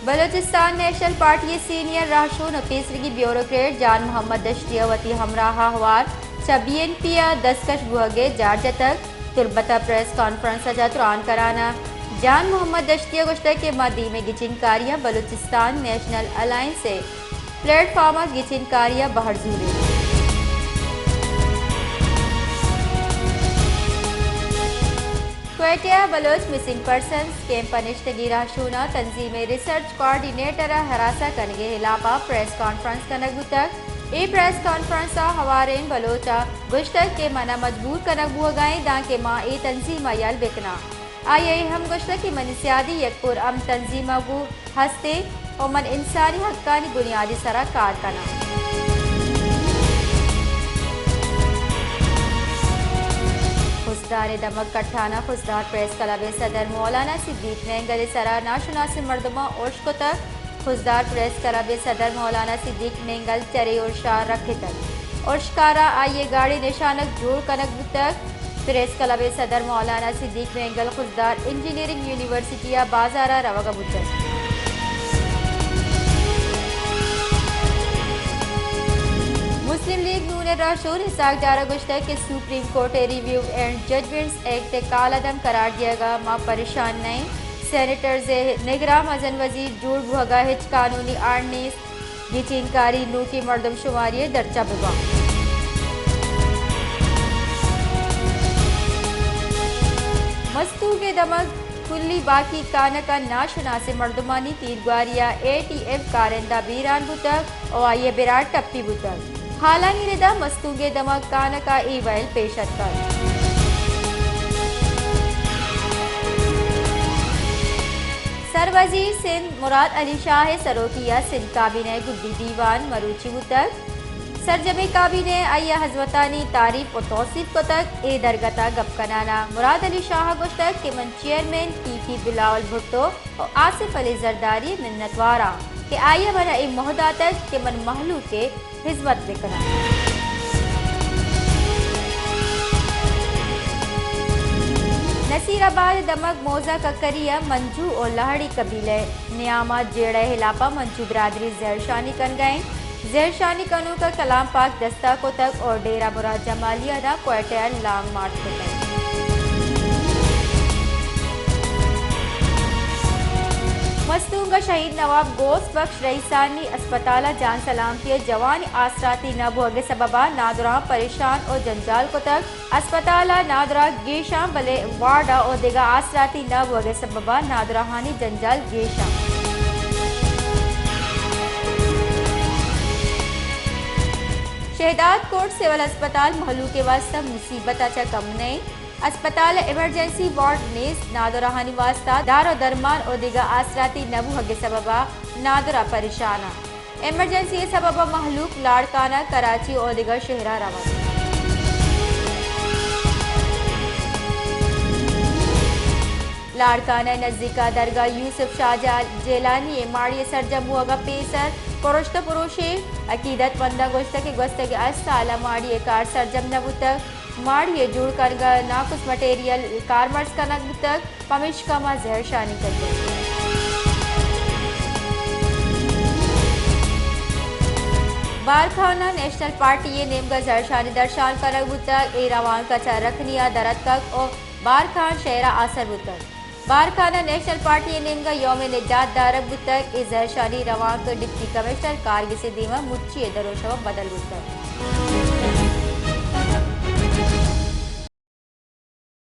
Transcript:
Balochistan national party ءِ سینئر راہشون ءُ پیسریگیں بیوروکریٹ جان محمد دشتی ءَ وتی ہمراہ ءَ ہوار چہ بی این پی ءَ دستکش بوہگ ءِ جار جتگ۔ تربت ءَ پریس کانفرنس ءَ چہ تران کنان ءَ جان محمد دشتی ءَ گوشتگ کہ ما دیمی گچین کاریاں بلوچستان نیشنل الائنس ءِ پلیٹ فارم ءَ گچین کاری ءَ بہر زوریں۔ کوئٹہ ءَ بلوچ مسنگ پرسنز کیمپ ءَ نشتگیں راہشوناں تنظیم ءِ ریسرچ کوآرڈینیٹر ءِ ہراساں کنگ ءِ ہلاپ ءَ پریس کانفرنس کنگ بوتگ۔ اے پریس کانفرنس ءَ ہواریں بلوچ ءَ گوشتگ کہ من ءَ مجبور کنگ بوہگ ءَ انت دانکہ ما اے تنظیم ءَ یل بکناں۔ آئی ءَ اے ہم گوشتگ کہ منی سیادی یک پر امن تنظیم ءَ گوں ہست انت ءُ من انسانی حقانی بنیاد ءِ سرا کار کناں۔ خضدار ءِ دمگ کٹان ءَ خضدار پریس کلب ءِ صدر مولانا صدیق مینگل ءِ سرا ناشناسیں مردماں ارش کتگ۔ خضدار پریس کلب ءِ صدر مولانا صدیق مینگل چرے ارش ءَ رکھتگ۔ ارشکاراں آئی ءِ گاڑی نشانگ جوڑ کنگ بوتگ۔ پریس کلب ءِ صدر مولانا صدیق مینگل خضدار انجینئرنگ یونیورسٹی ءِ بازار ءَ روگ ءَ بوتگ۔ مسلم لیگ نون ءِ راہشون اسحاق ڈار ءَ گوشتگ کہ سپریم کورٹ ءِ ریویو اینڈ ججمنٹس ایکٹ ءِ کالعدم قرار دیگ ءَ ما پریشان نہ ایں۔ سینیٹرز ءِ نگراں مزن وزیر جوڑ بوہگ ءَ ہچ قانونی آڑ نیست۔ گچین کاری نوکیں مردم شماری ءِ درچ ءَ بہ باں۔ مستونگ ءِ دمگ کلی باقی کانک ءَ ناشناسیں مردمانی تیرگواری ءَ اے ٹی ایف کارندہ بیران بوتگ ءُ آئی ءِ براڈ ٹپی بوتگ۔ ہالانی ردا مستونگ ءِ دمگ کانک ءَ اے ویل پیش اتکگ۔ سروزیر سندھ مراد علی شاہ ءِ سروکی ءَ سندھ کابینہ ءِ گڈی دیوان مروچی بوتگ۔ سرجمیں کابینہ ءَ آئی ءِ ہزمتانی تعریف ءُ توسیپ کتگ۔ اے درگت ءَ گپ کنان ءَ مراد علی شاہ ءَ گوشتگ کہ من چیئرمین پی پی بلاول بھٹو ءُ آصف علی زرداری ءِ منتوار آں کہ آئی ءَ من ءَ اے موہ داتگ کہ من مہلوک ءِ ہزمت بہ کناں۔ نصیر آباد ءِ دمگ موزہ ککری ءَ منجو ءُ لہڑی قبیلہ ءِ نیام ءَ جیڑہ ءِ ہلاپ ءَ منجو برادری زہرشانی کنگ ءَ انت۔ زہرشانی کنوکاں کلام پاک دست ءَ کتگ ءُ ڈیرہ مراد جمالی ءَ را کوئٹہ ءَ لانگ مارچ کتگ۔ مستونگ ءَ شہید نواب غوث بخش رئیسانی اسپتال ءَ جان سلامتی ءِ جوانیں آسراتی نہ بوہگ ءِ سبب ءَ نادراہاں پریشان ءُ جنجال کتگ۔ اسپتال ءَ نادراہ گیش آں، بلے وارڈ ءَ ءُ دگہ آسراتی نہ بوگ ءِ سبب ءَ نادراہانی جنجال گیش آں۔ شہداد کوٹ سول ہسپتال مہلوک ءِ واستہ مصیبت ءَ چہ کم نہ انت۔ ہسپتال ءَ ایمرجنسی وارڈ نیست، نادراہانی واستہ دار ءُ درمان ءُ دگہ آسراتی نہ بوگ ءِ سبب ءَ نادراہ پریشان آں۔ ایمرجنسی ءِ سبب ءَ مہلوک لاڑکانہ، کراچی ءُ دگہ شہراں رونت۔ لاڑکانہ ءِ نزیک ءَ درگاہ یوسف شاہ جال-، جیلانی ءِ ماڑی ءِ سرجم بوگ ءَ پیسر پرشت ءُ پروشے۔ عقیدت منداں گوشتگ کہ گوستگیں ہشت سال ءَ ماڑی ءِ کار سرجم نہ بوتگ۔ ماڑی ءِ جوڑ کنگ ءَ ناقص مٹیریل کارمرز کنگ بوتگ، پمیشکا ما زہرشانی کتگ۔ بارکھان ءَ نیشنل پارٹی ءِ نیمگ ءَ زہرشانی درشان کنگ بوتگ۔ اے روانک ءَ چہ رکھنی ءَ در اتکگ ءُ بارکھان شہر ءَ آسر بوتگ۔ بارکھان ءَ نیشنل پارٹی ءِ نیمگ ءَ یوم نجات دارگ بوتگ۔ اے زہرشانی روانک ڈپٹی کمشنر کارگس ءِ دیم ءَ مچی ءِ دروشم ءَ بدل بوتگ۔